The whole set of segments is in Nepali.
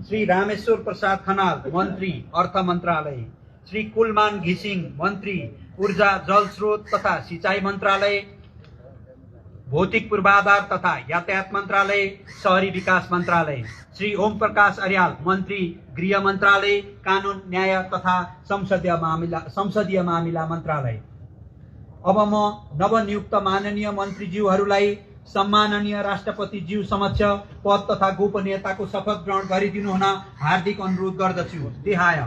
श्री रामेश्वर प्रसाद खनाल मन्त्री अर्थ मन्त्रालय, श्री कुलमान घिसिङ मन्त्री ऊर्जा जलस्रोत तथा सिंचाई मन्त्रालय, भौतिक पूर्वाधार तथा यातायात मन्त्रालय, शहरी विकास मन्त्रालय, श्री ओम प्रकाश अर्याल मन्त्री गृह मन्त्रालय, कानुन न्याय तथा संसदीय मामिला मन्त्रालय। अब म नवनियुक्त माननीय मन्त्रीज्यूहरूलाई सम्माननीय राष्ट्रपतिज्यू समक्ष पद तथा गोपनीयताको शपथ ग्रहण गरिदिनु हुन हार्दिक अनुरोध गर्दछु। देहाय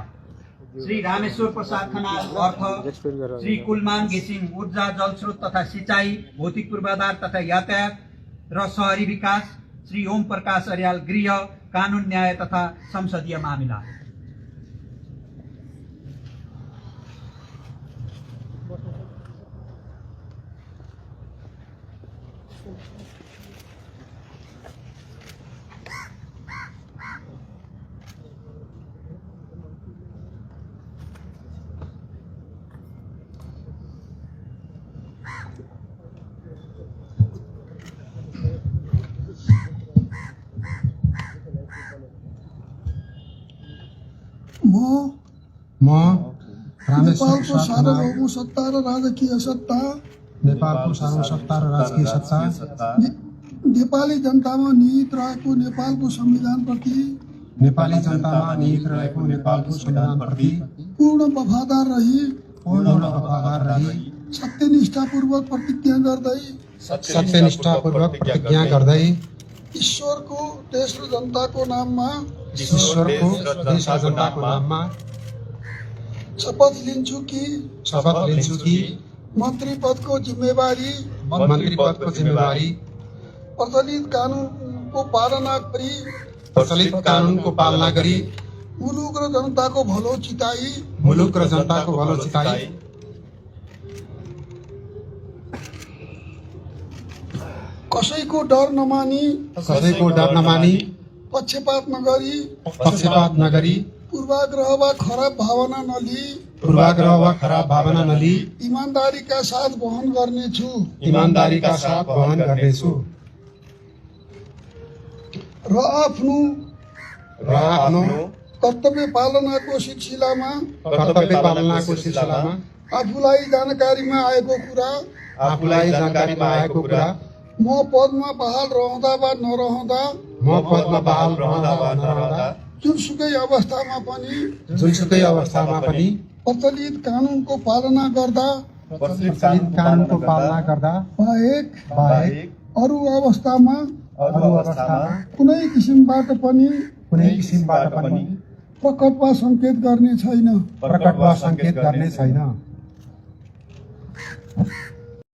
श्री रामेश्वर प्रसाद खनाल अर्थ, श्री कुलमान घिसिङ ऊर्जा जलस्रोत तथा सिंचाई, भौतिक पूर्वाधार तथा यातायात र शहरी विकास, श्री ओम प्रकाश अर्याल गृह, कानुन न्याय तथा संसदीय मामिला। म नेपालको सार्वभौम सत्ता र राजकीय सत्ता, नेपालको सार्वसत्ता र राजकीय सत्ता, नेपाली जनतामा निहित रहेको नेपालको संविधानप्रति, नेपाली जनतामा निहित रहेको नेपालको संविधानप्रति पूर्ण वफादार रही सत्यनिष्ठापूर्वक प्रतिज्ञा गर्दै ईश्वरको देश र जनताको नाममा शपथ लिन्छु कि मन्त्री पदको जिम्मेवारी प्रचलित कानुनको पालना गरी मुलुक र जनताको भलो चिताई कसैको डर नमानी पक्षपात नगरी पूर्वाग्रह वा खराब भावना नलिई ईमानदारीका साथ वहन गर्नेछु र आफ्नो कर्तव्य पालनाको सिलसिलामा आफूलाई जानकारीमा आएको कुरा म पदमा बहाल रहँदा वा नरहँदा जुनसुकै अवस्थामा पनि प्रचलित कानुनको पालना गर्दा बाहेक अरू अवस्थामा कुनै किसिमबाट पनि प्रकट वा सङ्केत गर्ने छैन।